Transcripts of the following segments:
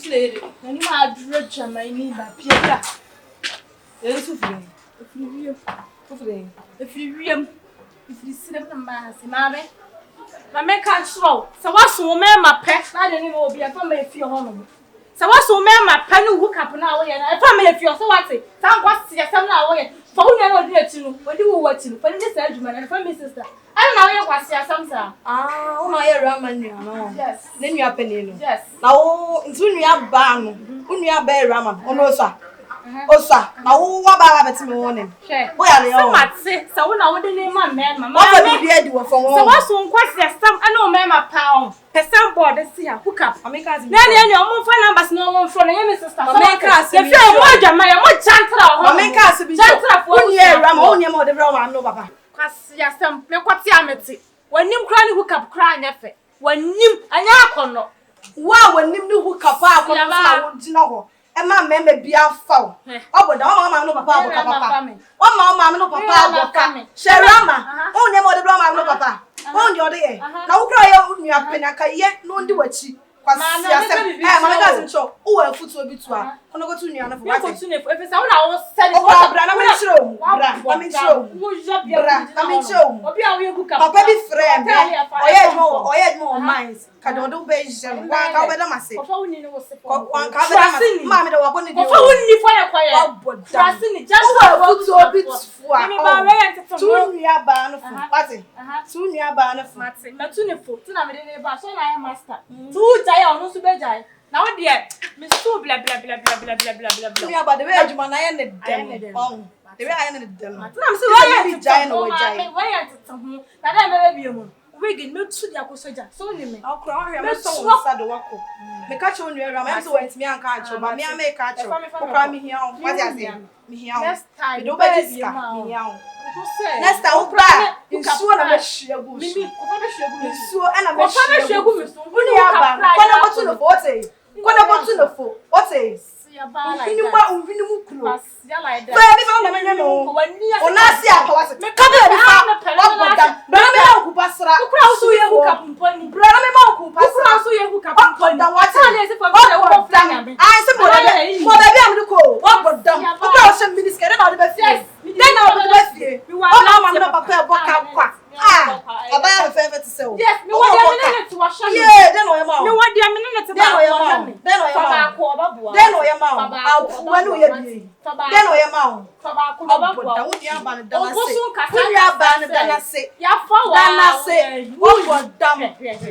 Ti na yɛ de. N'anim adwerɛ dwaman ni ba pie bra. Yɛn nso firi he? Ɛfiri wiem. Wofiri he? Ɛfiri wiem. Ɛfiri serem na mmaa ha se maame. Ma menka nkyerɛ wo sɛ woaso wo mmarima pɛ na ade ne ma obi ɛmfa ma efie hɔ nom. Sɛ woaso wo mmarima pɛ ne wo hookup no a woyɛ no ɛmfa ma efie hɔ sɛ woate saa nkwaseasɛm no a woyɛ fa wo nua no a ɔdi akyi no ɔdi wo wɔ akyi no fa no di saa adwuma no ɛmfa me sister. Ɛna na woyɛ nkwaseasɛm saa. Ah, wo na ɔyɛ Rama nua no. Yes. Ne nua panin no. Yes. Na wo nti wo nua baa no, wo nua baa Rama no, ɔno osua. Osua. Na wo wa baa ba bɛte me wo ne. Hwɛ. Wo yare Sɛ ɔ. mate sɛ wo na wode ne ma mmarima. Wafa Maame. biribi adi wɔ fam Sɛ hɔ. woaso nkwaseasɛm ɛne wo mmarima paa o. Pɛ sɛ bɔɔde si ha hook up. Mame ka asɛm Na ɛne ɛne ɔmo mfa numbers na ɔmo mfrɛ no ɛnyɛ me sister. Mame Sɛ nka wate asɛm yɛfrɛ yi ɔmo adwaman yɛ mo gyantra wɔ hɔ Mame nom. nka asɛm bi kyerɛ. Gyantrafoɔ Wo nua Rama, abusuafoɔ. wo nua ma ɔde brɛ wo maame ne wo papa. Kwaseasɛm mekɔte a mete. W'anim koraa ne hook up koraa nyɛ fɛ. W'anim ɛnyɛ akɔnnɔ. Wo a w'anim ne hook up a akɔnnɔ so na Siabaa. wogyina hɔ ɛma mmarima bi afa wo. Hwɛ. Wabɔ da, wama wo maame ne wo papa Me abɔ ka Rama papa. fa me. Wama wo maame ne wo Me papa Rama abɔ fa ka. me. Hyɛ Rama, Aha. wo nneɛma a ɔde brɛ wo maame ne wo papa. Aha. Wo deɛ ɔde yɛ. Aha. Na wo koraa yɛ wo nua panin anka yɛ na ɔndi w'akyi. Maame, Kwasi ɔbɛka asɛm. biribi Ɛ maame kyerɛ ka wo. asɛm kyerɛ wo. Wowɔ afutuo bi to a, Aha. kɔ na kɔtu nua no fo, Me wate? kɔtu ne fo, ɛfiri sɛ wo na wosɛ ne Ɔkɔ a bra na menkyerɛ wo mu. Bra na menkyerɛ wo mu. Bra na menkyerɛ wo mu. Obi a woyɛ hook up. Papa bi frɛɛ me. Ɔtaale afa Ɔyɛ adwuma wɔ ɛfam ɔyɛ adwuma wɔ Aha. mines. Ka deɛ ɔde wo bɛhyɛ no. Wanka wobɛda m'ase. Kɔfa wo ni ne wo se fam. Kɔ wanka wobɛda m'ase. Maame de wabɔ ne deɛ Kɔfa o. wo ni fɔ yɛ kɔyɛ. Wabɔ dam. Kurasini, Wowɔ afutuo bi to a, Mimi ba wɛ yɛ ntete Tu ho. nua baa no fo. Aha. Wate? Aha. Tu nua baa no fo. Mate, matu ne fo, ti na mede ne ba, so na ayɛ master. Tu wo gyae a ɔno nso bɛgyae. Na wo deɛ, mesu blɛblɛblɛblɛblɛblɛblɛ. Nua ba de wɛ adwuma na ayɛ ne Ayɛ ne dɛm. dɛm. Ɔho. De wɛ ayɛ ne dɛm. Mate na mese wɛ yɛ Bi ntete gyae na ho, wagyae. maame, wɛ yɛ ntete ho. Na dɛ mɛbɛ bie mu no, wig no mɛtu de akɔsɔ gya, so wonim me. Ɔkora wahwɛ mɛsɔ wo Mɛtu nsa de wakɔ. Meka kyerɛ wo nua Rama, ɛm sɛ wantumi anka ankyerɛ wo, ba me a meka akyerɛ Ɛfa me wo. fa me Wokora kɔ. mehia wo. Wate aseɛ? Mehia wo. Next time, Mede wobɛgye bɛɛ sika. bie mu a, Mehia wo. Wo sɛ. Next time wokora a, nsuo na mɛhwie agu wo so. Mimi, kɔfa bɛhwie gu me so. Nsuo ɛna Kɔfa mɛhwie bɛhwie gu me so. Wo nua ba no, kɔ na kɔto no fo, wote? Kɔ na kɔto no fo, wote? Nhwene mu a nhwene mu kuro. Baabi fa na mɛnyɛ no. Wo nan ase apa wase. Ka baabi fa. Wabɔ dam. Bra na mema wo kupa sra. Wokura wo so yɛ hook up mpo ni. Bra na mema wo kupa Wokura sra. wo so yɛ hook up mpo Wabɔ ni. dam wate. Ataade esi fam sɛ Wabɔ wokɔ dam. nyame. Ayi sɛ mɔ baabi mɔ baabi a mede kɔ o. Wabɔ dam. Wokura wo hyɛ mini skirt. Dɛn na wode bɛ fie? Yes. Dɛn na wode bɛ fie? Ɔma wo maame na papa ɛbɔ ka kwa. Ah, ɔbaa fɛfɛɛfɛ te sɛ wo. Yes, me wɔ deɛ me ne ne te wɔhwɛ me. Yee, dɛn na ɔyɛ ma wo? Me wɔ deɛ me ne ne te Dɛn na ɔyɛ baako ma ɔhwɛ wo? me. Dɛn na ɔyɛ Fa ma wo? baako ɔbɛboa. Dɛn na ɔyɛ ma wo? Fa baako Akoa ne ɔyɛ ɔbɛboa. bie yi. Fa baako. Dɛn na ɔyɛ ma wo? Fa baako na Ɔbɔ ɔbɛboa. da wo nua ba no da n'ase. Oboso nkasa Wo nua ba no da nkasa sɛ. n'ase. Yafa wa. Da n'ase. Wabɔ dam.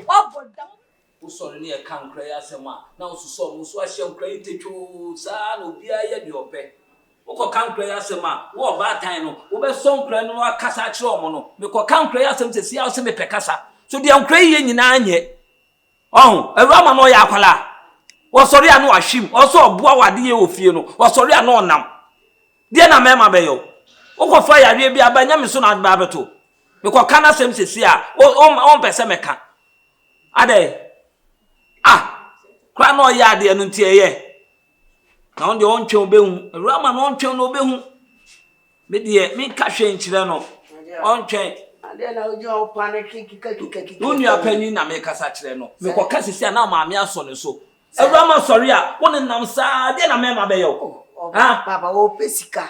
Wabɔ dam. Wosɔre ne yɛka nkora yi asɛm a, na wososɔ ɔmo so ahyɛ nkora yi tetwoo saa na obiara yɛ deɛ ɔpɛ. Wokɔka nkora yi asɛm a, wo ɔbaatan no, wobɛsɔ nkora no na wakasa akyerɛ ɔmo no. Mekɔka nkora yi asɛm sɛsi a wose mepɛ kasa. So deɛ nkora yi yɛ nyinaa nyɛ. Ɔho, awura ma no ɔyɛ akwadaa. Ɔsɔre a na wahwim, ɔsɛ ɔboa wɔ adeyɛ wɔ fie no, ɔsɔre a na ɔnam. Deɛ na mmarima bɛyɛ wo? Wokɔfa yareɛ bi aba, ɛnyɛ me so na ade ba abɛto. Mekɔka n'asɛm sɛsi a, wompɛ sɛ mɛka. Adɛn? Ah! Koraa na ɔyɛ adeɛ no nti ɛyɛ. Na ɔno deɛ ɔntwɛn ɔbɛhu. Awura ma no ɔntwɛn na ɔbɛhu. Me deɛ menka hwee nkyerɛ no. Ɔntwɛn. Adeɛ na wogyina hɔ pa no keka keka keka. Wo nua panyin na mekasa kyerɛ no. Mekɔka sisi a na maame asɔ ne so. Awura ma sɔre a wo ne nam saa deɛ na mɛma bɛyɛ wo. Oh, papa wɔpɛ sika.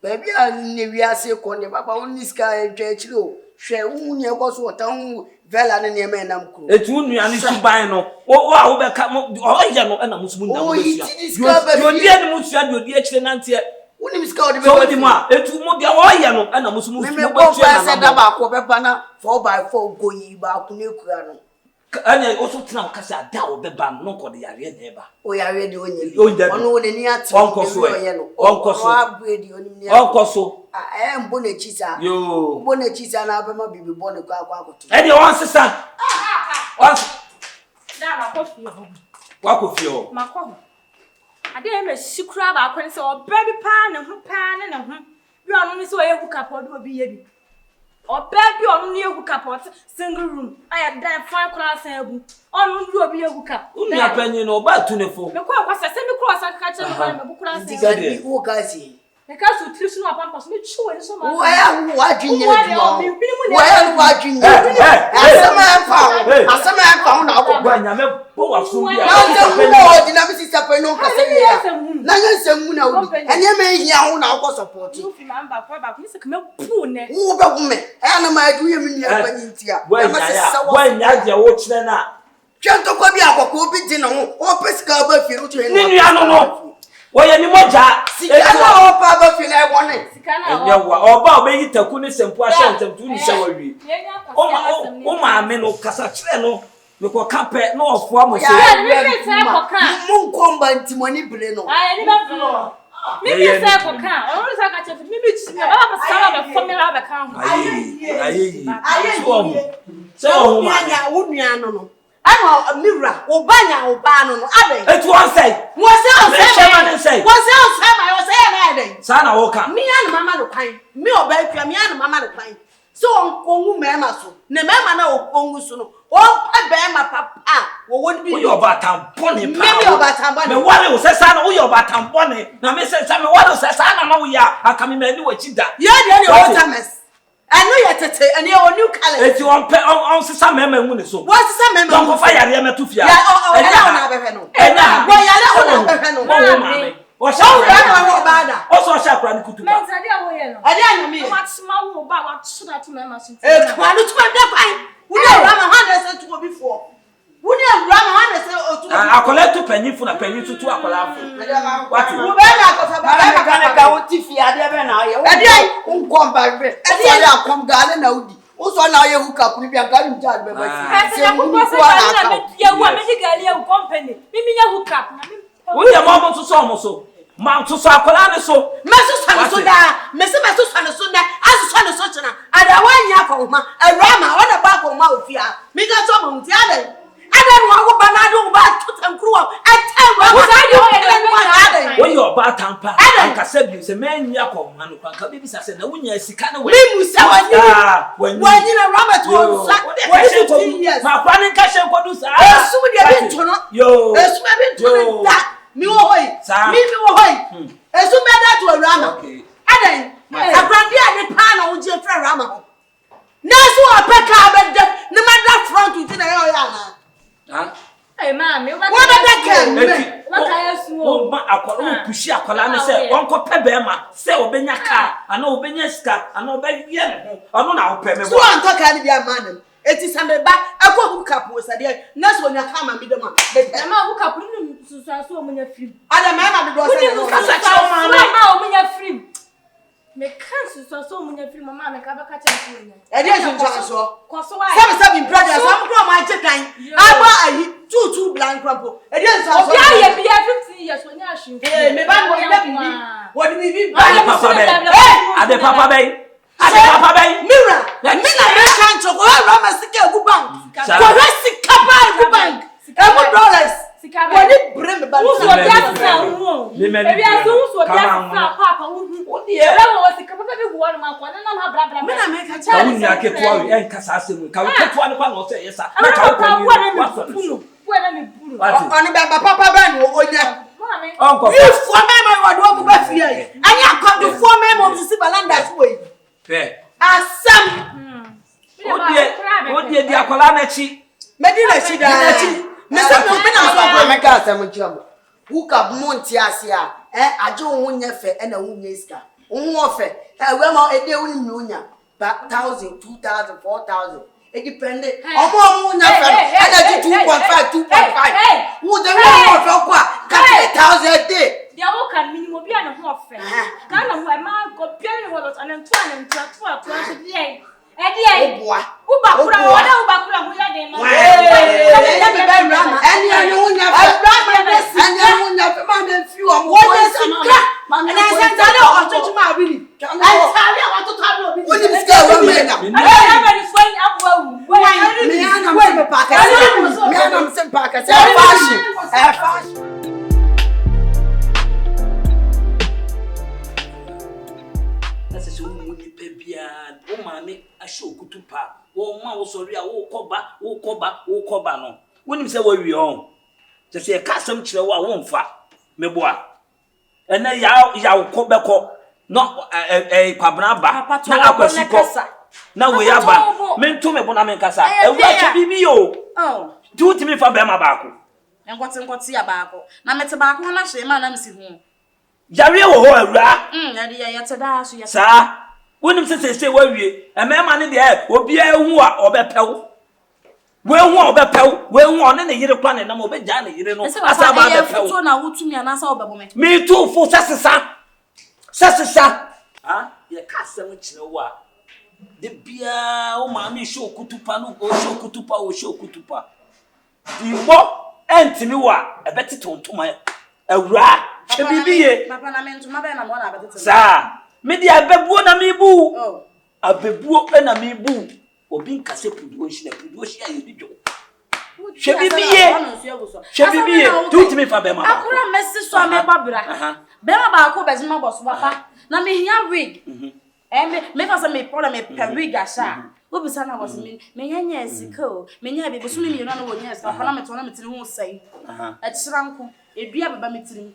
Baabi a ne wiase kɔ ne papa wo ne sika ntwa akyiri o. Hwɛ wohu nea ɛkɔ so wɔ ta ho vela ne nneɛma ɛnam kuro. Eti wo nua ne suban no wo a wobɛka mo ɔyɛ no ɛna mo nso mo nyinaa mo Oyi bɛsua. ti di sika ba Deɛ fie. odi anim sua deɛ odi akyire nanteɛ. Wonim sika a ɔde Sɛ bɛba wonim fie. a etu mo deɛ ɔyɛ no ɛna mo nso mo Me mo me bɔ bɛtua mpae sɛ da nanamɔ. baako ɔbɛba na 4x4 goyi baako no ekura no. Ɛnna wo so tena hɔ ka sɛ ada a ɔbɛba no na ɔde yareɛ na ɛba. O yareɛ deɛ ɔnyɛ bi. Ɔnya bi. Ɔno n'ani ate Ɔnkɔ so ɛ. ɔyɛ no. Ɔnkɔ so. Ɔno abue deɛ ɔnim ne Ɔnkɔ so. Ɛyɛ mbɔ n'akyi saa. Yoo. Wobɔ n'akyi saa na abɛma biribi bɔ ne kɔ akɔ akɔto. Ɛdeɛ ɔnsesa. Ɔns. Daa makɔ fie hɔ. Wakɔ fie hɔ. Makɔ hɔ. Adeɛ a ɛma si koraa baako ne sɛ ɔbaa bi paa ne ho paa ne ne ho bi a ɔno ne sɛ ɔyɛ hookup ɔde obi yɛ bi. Ɔbaa bi a ɔno ne yɛ hookup ɔte single room a yɛdan fan koraa san abu. Ɔno ne obi yɛ hookup. Wo nua panyin no ɔbaa tu ne fo. Mekɔ akɔsɛ sɛ me kura ɔsan keka kyerɛ me kwan mɛbo koraa Nti san ka abu. bi wo ka si. Meka so tiri so na wapampa so metwe w'ani so ma. Wo ɛyɛ wo wadwi nyɛ adwuma o. Mehwene mu Wo ɛyɛ wo wadwi nyɛ adwuma. Asɛm a ɛmfa ho. Asɛm a ɛmfa ho na wokɔ. Wa nyame bɔ w'asom bi a. Na nsɛm hu na ɔdi na me sista pɛ no nkasa yie a. Na nyɛ nsɛm hu na ɔdi. Ɛnneɛma ehia ho na wokɔ sɔpɔte. Wo bɛ hu me. Ɛyɛ na ma adu yɛ me nua panyin nti a. Wa nya deɛ wokyerɛ no a. Hwɛ ntɔkwa bi a akɔkɔɔ bi gye ne ho, ɔpɛ sika aba fie no, wotu Ne nua no no, wɔyɛ ne mogya. Sika no a ɔpɛ aba fie no ɛyɛ bɔne. Ɛnyɛ wa, ɔba a ɔbɛyi taku ne sɛmpo ahyɛ ntɛm tu ne sɛ wawie. Wo maame no kasa kyerɛ no, mekɔka pɛ na ɔfoa mo so. Mo nkɔ mba nti mo ani bere no. Mimi sɛ kɔka, ɔno sɛ ka kyerɛ mimi kyi me, ɔba bɛsa ba bɛfɔ me ba bɛka ho. Ayɛ yie, ayɛ yie. So ɔho, sɛ ɔho maame. Wo nua no no, ɛna me wura, wo ba nya wo ba no no, adɛn? Etu ɔnsɛe. Wɔsɛ ɔnsɛe ma yɛ. Ne nsɛe. Wɔsɛ ɔnsɛe ma yɛ, ɔsɛe yɛ na ayɛ dɛn? Saa na wɔka. Me ara na mama no kwan, me ɔbaa akua, me ara na mama no kwan. Sɛ ɔngu mmarima so, na mmarima no a ɔngu so no, ɔmpɛ barima papa a wɔwɔ no bi. Woyɛ ɔbaatan bɔne paa. Meme ɔbaatan bɔne. Meware wo sɛ saa na woyɛ ɔbaatan bɔne. Na me sɛ sɛ meware wo sɛ saa na na woyɛ a, anka me manni w'akyi da. Yɛ deɛ ne old timers. Ɛno yɛ tete, ɛno yɛ wɔ new colours. Eti ɔmpɛ ɔnsesa mmarima ngu ne so. Wɔnsesa mmarima ngu. Ɔnkɔfa yareɛ mɛto fie a. Ɛnyɛ ha na abɛhwɛ no. Ɛnyɛ ha. Wɔ yare hɔ na abɛhwɛ no. Wɔn maame. Ɔhyɛ akora no ɔwɔ ɔbaa da. Ɔsɛ ɔhyɛ akora no kutupa. Mɛnti adeɛ a woyɛ no. Ɛdeɛ a na meyɛ. Watoma wo ba wato no ato mɛma so. Ekura no tuma da kwan. Wo ne awura ma hwan na ɛsɛ tu obi foɔ. Wo ne awura ma hwan na ɛsɛ otu obi foɔ. Akwadaa tu panyin fo na panyin nso tu akwadaa fo. Wate. Wo bɛɛ na akɔfa ba bɛɛ ma kane ka wo ti fie adeɛ bɛn na ɔyɛ. Ɛdeɛ. Wo nkɔ mba hwɛ. Ɛdeɛ yɛ akɔm gaale na wodi. Wo sɔ na ɔyɛ hook up no bi anka nim gya de bɛba fie. Sɛ mu nko ara na aka. Wo deɛ ma ɔmo nsosɔ ɔmo so. Ma sosɔ akwadaa no so. Mɛsosɔ ne so daa. Mese mɛsosɔ ne so nnɛ, asosɔ ne so kyena. Ada woanyɛ akɔnhoma. Awuraa ma ɔna bɔ akɔnhoma wɔ fie ha. Meka sɛ ɔma wo nti adɛn? Adɛn na wawo ba na ade wo ba ato tankuruwa ɛtɛ awuraa ma adɛn? Woyɛ ɔbaatan pa ankasa bio sɛ manyi akɔnhoma no koraa nka wobɛbisa sɛ na wonya sika ne wɛn? Memu sɛ wanyini. Wanyini awuraa ma to nsa. Wɔde 15 years. Ma akwadaa no nka hyɛ nkɔdu saa. Esum deɛ bi nto no. Esum bi nto no da. Mi wɔ hɔ yi. Mi mi wɔ hɔ yi. Hmm. Esum bɛ da to awura ma. Adɛn? Abrade a ne paa na wogye fira awura ma hɔ. Nanso ɔpɛ kaa bɛ dɛm ne ma da front nti na ɛyɛ ɔyɛ anaa. Wobɛda kaa mu. Woma akwadaa wo pushi akwadaa no sɛ wɔnkɔpɛ bɛrima sɛ ɔbɛnya kaa anaa ɔbɛnya sika anaa ɔbɛyɛ ne ho ɔno na wopɛ meboa. So wantɔ kaa no bi amma ne mu? Eti sɛ me ba ɛkɔ hook up wɔ sɛdeɛ na sɛ onya kaa ma mi dɛm a mepɛ. Na ma hook up no nim nsunsuanso a wɔn nya firim. Ada mmarima dodoɔ sɛ na ɛwɔ. Kasa kyerɛ wɔn maame. a wɔn nya firim. Meka nsunsuanso a wɔn nya firim ɔmaa meka bɛka kyerɛ sɛ wɔn nya. Ɛdeɛ nsunsuansoɔ. Kɔ so ayɛ. Sɛbi sɛbi mpira deɛ sɛ wɔn kura wɔn agye dan abɔ ayi tuutuu bla nkura mpo. Ɛdeɛ nsunsuansoɔ. Obi ayɛ bia 15 years wɔn nya ahwɛ. Ee me ba no wɔde biribi wɔde biribi ba. Ade papa bɛn. Ade papa bɛn. Ade papa bɛn. Me wura, me na meka nkyerɛ kɔhwɛ awura ma sika egu bank. Kɔhwɛ sika paa egu bank. Emu dollars. Wɔne bere me ba no. Wusu obi asesa wo ho. Ebi ase wusu obi asesa paapa wo ho. Ɛbɛ wɔ sika papa bi gu hɔ nom akɔ ne nam ha bra bra. Me na meka kyerɛ. Ka wo nua ketewa wi ɛnka saa asɛm yi. Ka wo ketewa no kwa na ɔsɛ ɛyɛ sa. Na ka wo panyin wasɔ ne so. Ɔno bɛba papa bɛn na ɔnya. Wifoɔ mmarima yi wɔde wɔn ba fie yi. Ɛne akwadwofoɔ mmarima wɔn sisi balanda so wɔ yi. Asɛm. Wodeɛ di akwadaa n'akyi. Mɛdi n'akyi daa. Mɛsɛ mi obi na so akwadaa. Mɛka asɛm nkyerɛ mo. Hookup mo nte ase a, ɛ agye wo ho nyɛ fɛ ɛna wo nyɛ sika. Wo ho ɔfɛ. Ɛ wɛma ɛdeɛ wo nim nea onya. Ba thousand, 2,000, 4,000. Edipɛnde. Ɔmo a ɔmo nya fɛ no ɛna gye 2.5, 2.5. Wo de wo ho ɔfɛ kɔ a ka 3,000 a day. Deɛ wo ka no minim obi a ne ho ɔfɛ. Ghana ho ɛma obiara ne ho ɔfɛ anantu anantu ato ato nso deɛ ɛdeɛ. Woboa. Wo ba kura wɔ dɛ wo ba kura ho yɛ den ma. Ɛyɛ me bɛ wura ma. Ɛne ɛne ho nya fɛ. Awura ma ne sika. Ɛne ɛne ho nya fɛ ma ne mfi wɔn. Wɔnyɛ sika. Ɛna sɛ ntaade a ɔtwetwe ma abi ni. Ntaade a watotɔ abi obi ni. Wonim sika a wɔma nya. Me anam sɛ mepɛ akɛse. Me anam sɛ mepɛ akɛse. Ɛyɛ fashion. Ɛyɛ fashion. Na sɛ sɛ womu nipa biara wo maame ahyɛ okutu pa wɔma wo sɔre a wokɔ ba wokɔ ba wokɔ ba no wonim sɛ woawie ɔn kyɛ sɛ yɛka asɛm kyerɛ wo a womfa meboa Ɛnɛ yaw yaw kɔ bɛkɔ na ɛɛ kwabena aba na akwasi kɔ na wei aba mento me bo na menkasa awura kyɛ biribi o oh. Nti wontumi mfa bɛrima baako. Nkɔte nkɔte a baako. Na mete baako ho na hwee maa na mesi ho. Yareɛ wɔ hɔ awuraa. Mm, ɛde yɛ yɛte daa so yɛte. Saa. Wonim sɛ seesei woawie. Mmarima no deɛ obiara hu a ɔbɛpɛ wo. Wei hu a ɔbɛpɛ wo. Wei hu a ɔne ne yere kora ne nam ɔbɛgyaa ne yere no Ɛsɛ asa papa aba ɛyɛ abɛpɛ wo. afutuo na wotumi anaasɛ wobɛbɔ me. Metu fo sɛ sesa. Sɛ sesa. Ah, yɛka asɛm kyerɛ wo a, da biara wo maame hyɛ okutupa no, ɔhyɛ okutupa, ɔhyɛ okutupa. Birimbɔ ɛntumi wo a, ɛbɛtete wo ntoma. Awuraa, hwɛ biribi ye. Papa na me ntoma bɛn na mewɔ na abɛtete me? Saa. Me deɛ abɛbuo na mebu wo. Oh. Abɛbuo na mebu wo. Obi nka sɛ puduo nhyi na puduo hyi a yɛdi dwom. Hwɛ biribi ye. Hwɛ biribi ye. Nti wotumi fa bɛrima baako. Akora mɛsi so a mɛbɔ bra. Bɛrima baako bɛgye mabɔ so papa. Na mehia wig. Mhm. Eh, me me fa sɛ me pɔ na me pɛ wig ahyɛ a. Wobisa na wɔsɛ me menya nyɛ sika o. Menya bi bosome mmienu na wɔnyɛ sika papa na metɔn na me tiri ho sɛe. Ɛkyerɛ nko. Edua bɛba me tirim.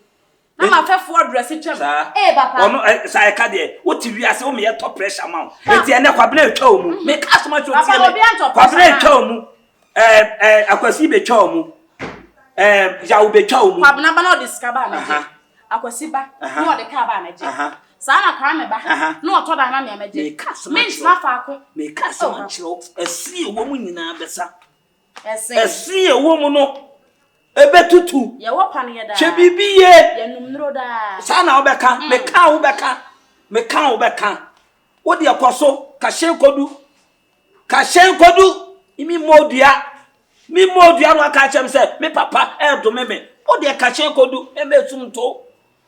Na m'afɛfoɔ drɛse twam. Saa. Ee papa. Ɔno ɛ saa ɛka deɛ wote wiase wo meyɛ tɔ pressure ma wo. Eti ɛnɛ kwabena etwa wo mu. Meka asɛm akyerɛ Papa tie me. obi antɔ pressure Kwabena ma. etwa wo mu. Ɛɛ ɛɛ akwasi betwa wo mu. Ɛɛ yaw betwa wo mu. Kwabena ba na ɔde sika ba a mɛgye. Aha. Akwasi ba Aha. na ɔde kaa ba a mɛgye. Aha. Saa na Kwame ba Aha. na ɔtɔ dan ma me a mɛgye. Meka asɛm akyerɛ Mentena wo. faako. Meka asɛm Oh. akyerɛ wo. Ɛsi ɛwɔ mu nyinaa bɛsa. Ɛsɛn. Ɛsi ɛwɔ mu no ɛbɛtutu. Yɛwɔ paneɛ daa. Hwɛ biribi yie. Yɛnum nnuro daa. Saa na wobɛka. Meka a wobɛka. Meka a wobɛka. Wo deɛ kɔ so. Ka hyɛn kɔdu. Ka hyɛn kɔdu. Mi mmɔ odua. Mi mmɔ odua na waka akyerɛ me sɛ me papa ɛredome me. Wo deɛ ka hyɛn kɔdu. Ɛmɛ esum nto.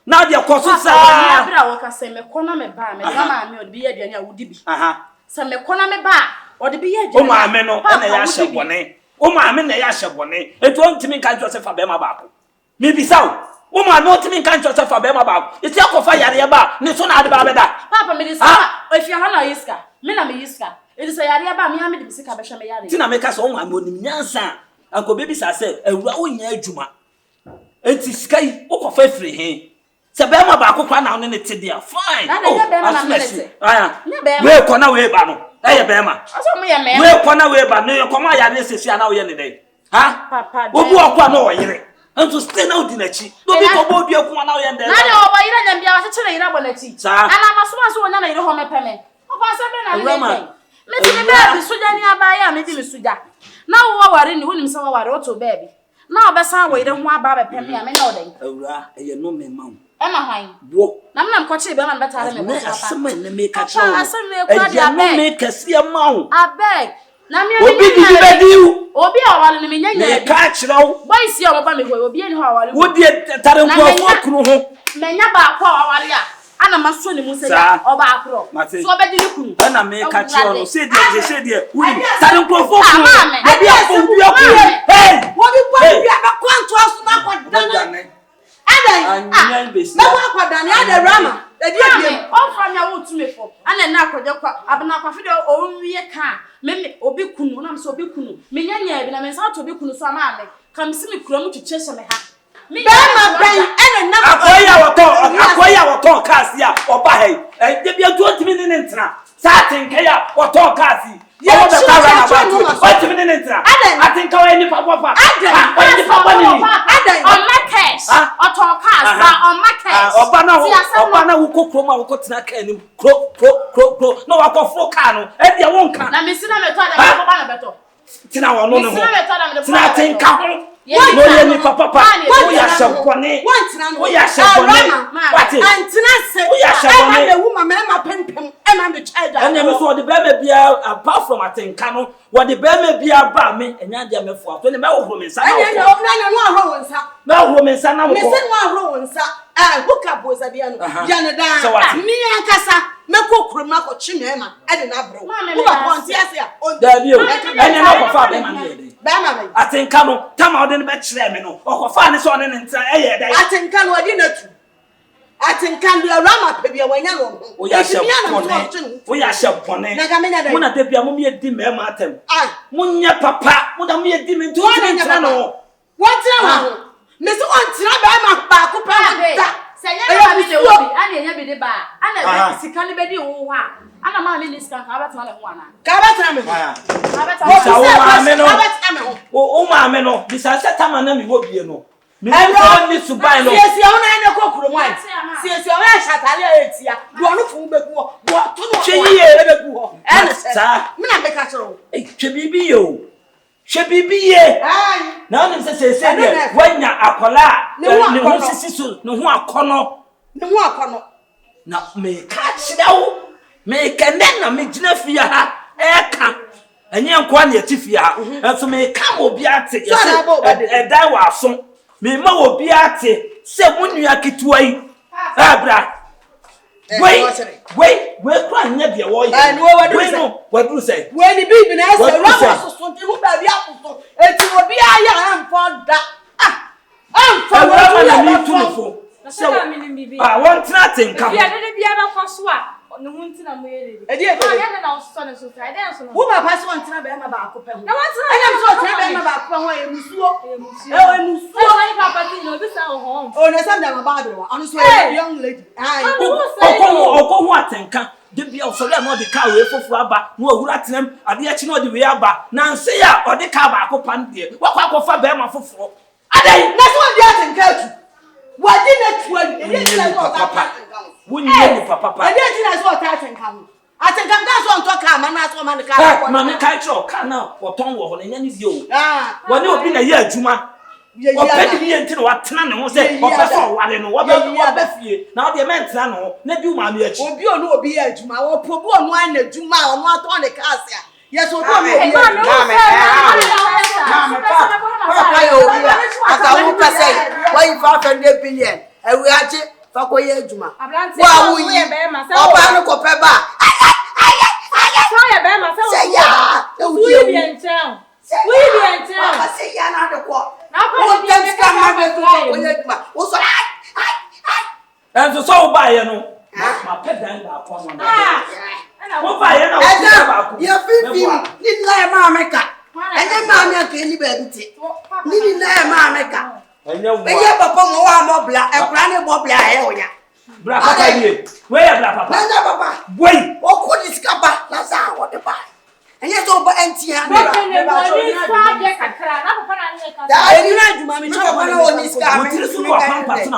Na deɛ kɔ so Papa, saa. wɔ ni abere a wɔka sɛ mekɔ na meba a, mede ma maame ɔde bi yɛ aduane a wodi bi. Sɛ mekɔ na meba a, ɔde bi yɛ aduane a. Wo maame no Papa, na ɛyɛ wodi ahyɛ bi. bɔne. Wo maame na ɛyɛ ahyɛ bɔne. Enti ɔntumi nka nkyerɛ wo sɛ fa bɛrima baako. Mebisa wo, wo maame ɔntumi nka nkyerɛ wo sɛ fa bɛrima baako. Esi akɔfa yareɛ ba a, ne so na ade ba abɛda. Papa, mede sika ba, efie hɔ na ɔyi sika. Me na meyi sika. Enti sɛ yareɛ ba a, me ara mede me sika bɛhwɛ me yareɛ. Nti na meka sɛ wo maame ɔnim nyansa a, anka ɔbɛbisa sɛ, Awura wonyɛ adwuma. Enti sika yi wokɔfa firi he? Sɛ bɛrima baako koraa na wo ne ne te deɛ a, fine. Na na Oh, ɛnyɛ bɛrima na me ne asomasi. te. Aya. Nyɛ bɛrima. Wei kɔ na wei ba no, ɛyɛ bɛrima. Ɔsɛ ɔmo yɛ mmarima. Wei kɔ na wei ba no, yɛkɔma ayareɛ sɛsi a na woyɛ ne dɛn? Ha? Papa, Obi dɛn? wɔ kɔ a na ɔwɔ yere. Nso still na wodi n'akyi. Na obi Ɛna- kɔbɔ obi aku a na woyɛ ne dɛn? Na deɛ ɔwɔ yere nya bia wakyekyere ne yere abɔ n'akyi. Saa. Anaa masoma nso wɔnya ne yere hɔ mɛpɛ me. Papa asɛm bɛn na ne Awura ma- mɛpɛ? Mete me Awura. baabi sogyani abaayewa a medi me sogya. Na wowaware ni, wonim sɛ waware, woto baabi. Na ɔbɛsan wo yere ho aba abɛpɛ me a, menyɛ wo dɛn? Awuraa, ɛyɛ nnome ma wo. Ɛma hwan? Wo. Na me na mekɔkyee bɛrima no bɛtare me bo so, papa. Ɛnɛ asɛm a ɛnɛ meka kyerɛ wo Papa, no, asɛm wei koraa deɛ ɛyɛ abeg. nnome kɛseɛ ma wo. Abeg. Na me a Obi menya didi nyaa bi. bɛdi wo. Obi a ɔware no, menya nyaa bi. Meka akyerɛ wo. Boys yi a wɔba me hɔ yi, obiara nni hɔ a ɔware Wo deɛ tare Na nkurɔfoɔ menya kunu ho. manya baako a waware a, ana masɔ ne mu sɛ Saa. ya ɔbaa korɔ. Mate. So ɔbɛgye ne kunu. Ɛna meka kyerɛ no Awurade. sɛ deɛ sɛ deɛ wonim tare nkurɔfoɔ Ah, kunu. maame. Obi akɔ obi akɔ. Hey! Wɔbi bɔ Hey! dua bɛkɔ ntoa so na akɔdane. Ɔbɛdane. Adɛn? Anyan bɛsi. Mɛkɔ akɔdane adɛn Rama? Ɛdi Maame, abiem. ɔmfa me a wotu me fo. Ana ɛna akɔgye kwa abena kwafe deɛ ɔnwie ka a me me obi kunu na me sɛ obi kunu menya nyaa bi na me nsa ato obi kunu so a maame ka me si me kura mu twitwa hyɛ me ha. Bɛrima bɛn ɛna nam Akoa yi a wɔtɔn akoa yi a wɔtɔn cars yi a ɔba ha yi ɛyɛ bi nti ɔntumi ne ne ntena saa atenka yi a wɔtɔn cars yi ɔwɔ bɛka ara na baatu ɔntumi ne ne ntena atenka ɔyɛ nipa bɔfa ɔyɛ nipa bɔ ne ni Ɔma cash ɔtɔn cars ba ɔma cash ɔba na ɔba na wokɔ kurom a wokɔ tena kaa anim kuro kuro kuro kuro na wakɔforo kaa no ɛdeɛ wonka na mesi na mɛtɔ ada mɛkɔ ba na bɛtɔ. Tena ɔno ne ho. Tena atenka ho. Na ɔyɛ nipa papa. Woyɛ ahyɛ bɔne. Woyɛ ahyɛ bɔne. Wate. Woyɛ ahyɛ bɔne. Ɛnna mi so ɔde bɛrima biara apart from atenka no wɔde bɛrima biara ba me ɛnyɛ adeɛ a mɛfoa so ɛnna mɛhohoro me nsa na wokɔ. Mɛhohoro me nsa na wokɔ. Mese no ahoro wo nsa. Eh, hook up wo sɛdeɛ no. Yɛ no daa. Sɛ wate. Me ankasa mɛkɔ kurom akɔkye mmarima de no abrɛ wo. Wo ba ɔnte ase a, ɔnte. Daabi o. Ɛnneɛ na ɔkɔfaa bɛrima no yɛ dɛn? Bɛrima bɛn? Atenka no, tam a ɔde no bɛkyerɛɛ me no, ɔkɔfaa no sɛ ɔne no ntena, ɛyɛɛ dɛn? Atenka no, ɔde no atu. Atenka no, deɛ Rama pɛ biara, wanya no wɔ me ho. Woyɛ Enti ahyɛ me ara na bɔne. mesɛ ɔtwe ne ho firi Woyɛ me ho. ahyɛ bɔne. Na nka menya dɛn? Mo na da biara momyɛ di mmarima atɛm. Ah. Monyɛ papa. Mo na moyɛ di me nti Wɔn na wontumi nyɛ ntena ne papa. ho. Wɔntena wɔn ho. Mese wɔntena bɛrima baako pɛ ho da. Sɛ Sɛ nyɛ ne maame na ɛwɔ bi, ɛna ɛnya bi de ba a, ɛna ɛbɛ sika no bɛdi wo hɔ a, ɛna maame nni sika nka wobɛtena ne ho anaa? Ka wobɛtena me ho. Bisa wo maame no. Ka wobɛtena me ho. Wo maame no, bisa sɛ tama na mewɔ bie no. Menim sɛ ɔnni suban no. Siesie wo na ɛnyɛ kɔ kurom ayɛ. Siesie wo na hyɛ ataade a ɛtia. Deɛ ɔno fo bɛgu hɔ. Deɛ ɔto no Hwɛ yie. ɛbɛgu hɔ. Ɛne sɛ. Saa. Me na meka kyerɛ wo. Hwɛ biribi yie o. Hwɛ biribi yie. Na wonim sɛ seesei deɛ woanya akwadaa a ne ho sisi so, ne ho akɔnɔ. Ne ho akɔnɔ. Na meka akyerɛ wo, meka nnɛ na megyina fie ha ɛreka. Ɛnyɛ nkoa na yɛte fie ha. Mhm. Nso meka ma obiara te. Yɛse ɛdan wɔ aso. Mema obiara te sɛ mo nua ketewa yi. Ɛbra. Wei, wei, wei kura nyɛ deɛ wɔyɛ. Wei no, waduru sɛ. Wei ni biribi na ɛsɛ rɔba soso nti ho baabi asoso. Eti obiara yɛ ɛnfɔ da. Ah, ɛnfɔ Awura ma na mi tu ne fo. Sɛ a wɔntena ate nka ho. Ebi adede bi abɛkɔ so a ne ho nti na mo yɛ dede. Ɛdi ɛdi. Maa yɛ na ɔsosɔ ne so saa ɛdɛn so no. Wo papa sɛ ɔntena bɛrima baako pɛ ho. Na wɔntena Ɛna sɛ ɔtena bɛrima baako pɛ ho ɛyɛ musuo. Ɛwɔ musuo. Ɛwɔ ne papa ti na obi sa wɔ hɔ. O na sɛ ndama ba aberewa. Ɔno so ɛyɛ young lady. Ɔkɔ ho atenka. Da bi a ɔsɔre a na ɔde kaa wei foforɔ aba na wahuru atenam. Adeɛ akyi na ɔde wei aba. Nansa yi a ɔde kaa baako pa no deɛ wakɔ akɔfa bɛrima foforɔ. Adɛn? Na sɛ ɔde atenka atu. Wadi n'atu awie. Ɛdeɛ nti na sɛ ɔtaa atenka ho. Wonyɛ nipa papa. Ɛdeɛ nti na sɛ ɔtaa atenka ho. Atenka nka sɛ ɔntɔ kaa ma no asɛ ɔma no kaa. Ɛ maame kae kyerɛ wo kaa no a wɔtɔn wɔ hɔ no ɛnyɛ ne deɛ o. Wɔne obi na ɛyɛ adwuma. Ɔpɛ ne yie nti na watena ne ho sɛ ɔpɛ sɛ ɔware no wɔbɛ fie na wodeɛ mɛntena ne ho na di wo maame akyi. Obi ɔne obi yɛ adwuma wɔpɛ obi ɔno ayɛ n'adwuma a ɔno atɔn ne cars a yɛ sɛ obi ɔne obi yɛ adwuma. Maame papa yɛ obi a aka wo kasa yi wayi 500 billion awuragye fa kɔyɛ adwuma wo a woyi ɔbaa no kɔpɛ ba a ayɛ ayɛ ayɛ sɛ yaa na wodi awu sɛ yaa sɛ yaa na ade kɔ wo ntɛm sika ma bɛ so fa kɔyɛ adwuma wo sɔ ai ai ai. Ɛnso sɛ wobaeɛ no mapɛ dan baako ama no wobaeɛ na wosi dan baako yɛ fifi ne nyinaa yɛ maame ka ɛnyɛ maame anka ɛni baabi te ne nyinaa yɛ maame ka Ɛnyɛ wo a. Ɛyɛ papa mo wa mɔ bla ɛkura ne bɔ bla ɛyɛ onya. Bra papa nie. Wei yɛ bra papa. Nanya papa. Wei. Ɔkɔ ne sika ba na sa wɔde ba. Ɛnyɛ sɛ ɔba ɛnti ha ne ba.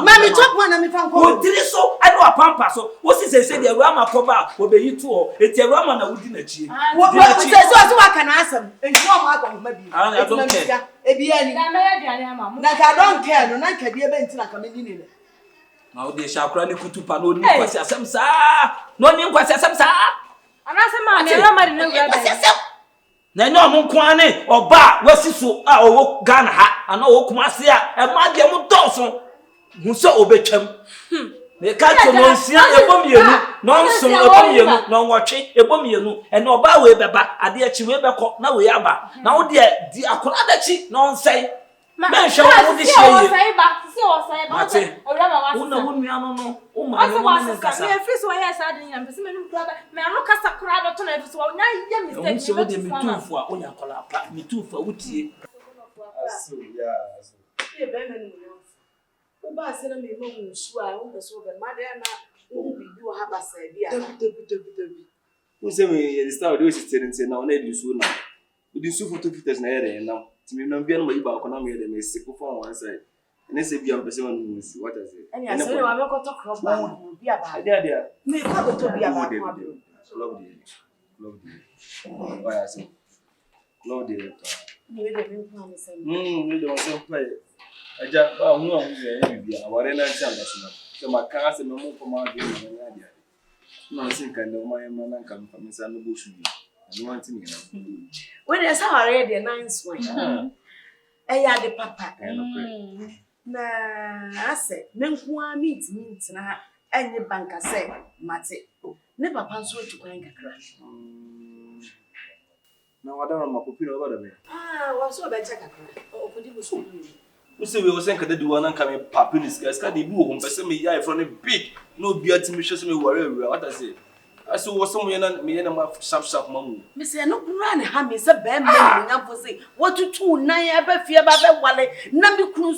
Mami chop one na mi fa nkɔ. Wo tiri so ɛne wapampa so. Wo si sɛ sɛ deɛ awura ma kɔba a wɔbɛyi to hɔ. Eti awura ma na wodi n'akyi. Wo sɛ sɛ ɔsɛ waka n'asɛm. Nti wɔn akɔ nhoma bi. I don't care. Ebi ani. Na mɛyɛ aduane ama mo. Na nka I don't care no, na nka deɛ bɛn nti na nka menni ne nɛ. Na wode hyɛ akora ne kutu pa na ɔni nkwasi asɛm saa. Na ɔni nkwasi asɛm saa. Anaasɛ maame ɛna ma de ne wura bɛn. Na ɛnyɛ ɔno nko ara ne ɔba a wasi so a ɔwɔ Ghana ha anaa ɔwɔ Kumasi a ɛma deɛ mo dɔɔso. Hu sɛ ɔbɛtwam. Meka kyerɛ nɔnsia ɛbɔ mmienu, nɔnson ɛbɔ mmienu, nɔnwɔtwe ɛbɔ mmienu. Ɛnna ɔbaa wei bɛba, adeɛ kye wei bɛkɔ na wei aba. Na wo deɛ di akwadaa n'akyi na ɔnsɛe. Mɛnhwɛ wo ho de hyɛ yie. Mate, wo na wo nua no no, wo maame no ne ne nkasa. Ɛho sɛ wo deɛ metu fo a woyɛ akwadaa pa, metu fo a wotie. Wobaa sɛ na mema wo nsuo a wompɛ sɛ wobɛnom adɛn a na wohu biribi wɔ ha basaa bi a. Dabi dabi dabi dabi. Wohu sɛ me yɛde style de osi tiri nti na ɔna yɛde nsuo nam. Mede nsuo foto filters na ɛyɛ dɛ ɛnam. Nti me nam bia na mayi baako na meyɛ dɛ me sipo fa one side. Ɛne sɛ bia mpɛ sɛ manom nsuo wate aseɛ. Ɛne asɛ wode wabɛkɔtɔ korɔ baako bi a baako. Ɛde adeɛ a. Mekɔ akɔtɔ bi a baako abere. Love deɛ love deɛ. Wayɛ asɛm. Love deɛ paa. Wei deɛ me nko ara me sɛm. Wei deɛ ɔsɛm pa yɛ. Agya, ba ho a ho sɛ ɛyɛ biribi a aware na nkyɛn anka so na. Sɛ maka asɛ mɛmo mfa ma adwene na mɛnyɛ ade ade. Na ɔsɛ nka ndɛ ɔma yɛ mma na nka mfa me nsa mɛbɔ su bi. Ɛno ara nti na yɛnam. Wei deɛ sɛ awareɛ deɛ nice one. Ɛyɛ ade papa. Ɛyɛ nokorɛ. Na asɛ me nko ara mentumi ntena ha ɛnye ba nka sɛ mate. Ne papa nso atu kwan kakra. Na wada no ma popi na ɔba da bɛn? Ah, wɔn nso ɔbɛkyɛ kakra. Ɔkɔdi bosom mmienu. Wo sɛ wei ɔsɛ nka dadi wa na nka me pape ne sika sika de ebi wɔ hɔ mpɛ sɛ meyɛ ayefrɔ no big na obiara tumi hwɛ sɛ meware awura wata sɛ asɛ wɔ sɛ moyɛ na meyɛ na ma sharp sharp ma mu. Mesɛ ɛno koraa na ɛha me sɛ bɛrima animuonyamfo se watutu wo nan aba fie aba abɛwale na me kunu nso.